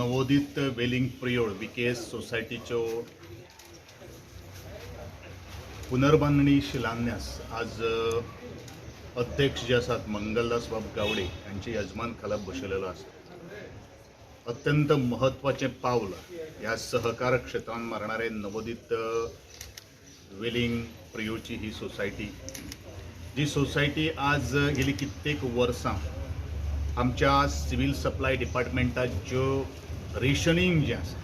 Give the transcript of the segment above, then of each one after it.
नवोदित वेलिंग प्रियोळ VKS सोसायटीच्यो पुनर्बांदणी शिलान्यास आज अध्यक्ष जे आसात मंगलदास बाब गावडे यांच्या यजमान खाला बसयलेलो आसा. अत्यंत महत्वाचें पावल ह्या सहकार क्षेत्रान मारणारे नवोदित वेलिंग प्रियोळची ही सोसायटी, जी सोसायटी आज गेली कित्येक वर्सां आमच्या सिवील सप्लाय डिपार्टमेंटात ज्यो रेशनिंग जें आसा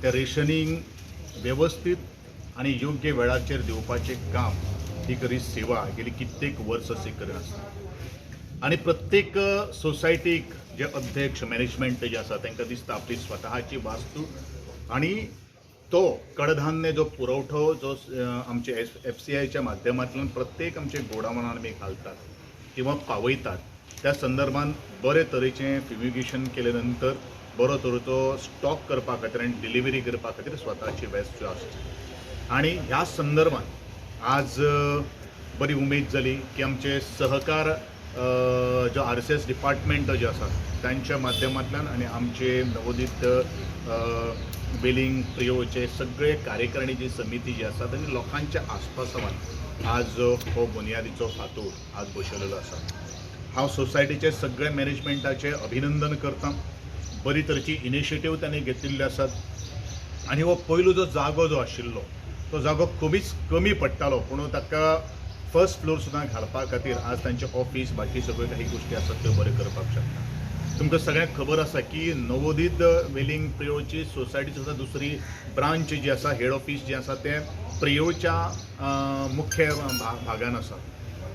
तें रेशनिंग वेवस्थीत आनी योग्य वेळाचेर दिवपाचें काम ही खरी सेवा गेली कित्येक वर्स अशी करीत आसा. आनी प्रत्येक सोसायटीक जे अध्यक्ष मॅनेजमेंट जे आसा तांकां दिसता आपली स्वताची वास्तू आनी तो कडधान्य जो पुरवठो जो आमचे FCIच्या माध्यमांतल्यान प्रत्येक आमचे गोडावणान आमी घालतात किंवा पावयतात त्या संदर्भान बरे तरेचें फ्युमिगेशन केले नंतर बरो तरेचो स्टॉक करपा खातीर आनी डिलिव्हरी करपा खातीर स्वताची वेस्ट आसची. आनी ह्या संदर्भान आज बरी उमेद जाली की आमचे सहकार जो RCS department जे आसा तांच्या माध्यमांतल्यान आनी आमचे नवोदित वेलिंग प्रियोळचे सगळे कार्यकारिणीची समिती जी आसा तांणी लोकांच्या आस्पासावान आज हो बुनियादीचो फातोर आज बसयलेलो आसा. हांव सोसायटीचे सगळे मॅनेजमेंटाचें अभिनंदन करता. बरी तरेची इनिशिएटीव तांणी घेतिल्ली आसात आनी हो पयलो जो जागो जो आशिल्लो तो जागो कमीच कमी पडटालो, पूण ताका फर्स्ट फ्लोर सुद्दां घालपा खातीर आज तांचें ऑफीस बाकी सगळ्यो काही गोश्टी आसात त्यो बऱ्यो करपाक शकता. तुमकां सगळ्यांक खबर आसा की नवोदित वेलिंग प्रियोळची सोसायटी सुद्दां दुसरी ब्रांच जी आसा, हेड ऑफीस जें आसा तें प्रियोळच्या मुख्य भागान आसा.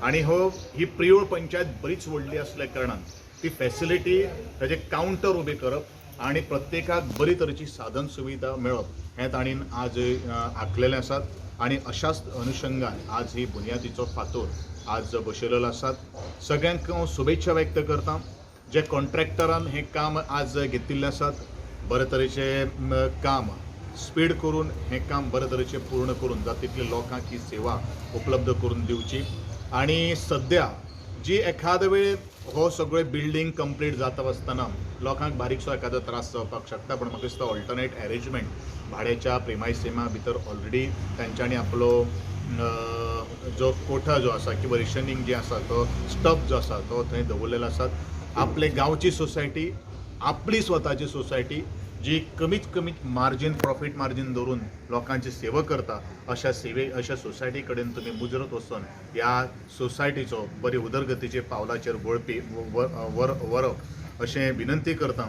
आनी हो ही प्रियोळ पंचायत बरीच व्हडली आसल्या कारणान ती फॅसिलिटी ताजे कावंटर उबें करप आनी प्रत्येकाक बरी तरेची साधन सुविधा मेळप हें तांणी आज आंखलेलें आसात. आनी अशाच अनुशंगान आज ही बुनियादीचो फातोर आज बसयलेलो आसात. सगळ्यांक हांव शुभेच्छा व्यक्त करता जे कॉन्ट्रॅक्टरान हें काम आज घेतिल्लें आसात, बरे तरेचें काम स्पीड करून हें काम बरे तरेचें पूर्ण करून जाता तितले लोकांक ही सेवा उपलब्ध करून दिवची. आनी सद्या जी एखादे वेळ हो सगळे बिल्डींग कंप्लीट जाता आसतना लोकांक बारीकसो एखादो त्रास जावपाक शकता, पूण म्हाका दिसता ऑल्टरनेट एरेंजमेंट भाड्याच्या प्रेमायसेमा भितर ऑलरेडी तांच्यांनी आपलो जो कोठा जो आसा किंवा रेशनिंग जें आसा तो स्टफ जो आसा तो थंय दवरलेलो आसात. आपले गांवची सोसायटी, आपली स्वताची सोसायटी जी कमीत कमी मार्जीन प्रॉफीट मार्जीन दवरून लोकांची सेवा करता अशा सेवे अशा सोसायटी कडेन तुमी मुजरत वचून ह्या सोसायटीचो बरी उदरगतीचे पावलाचेर वळपी व्हरप अशें विनंती करता.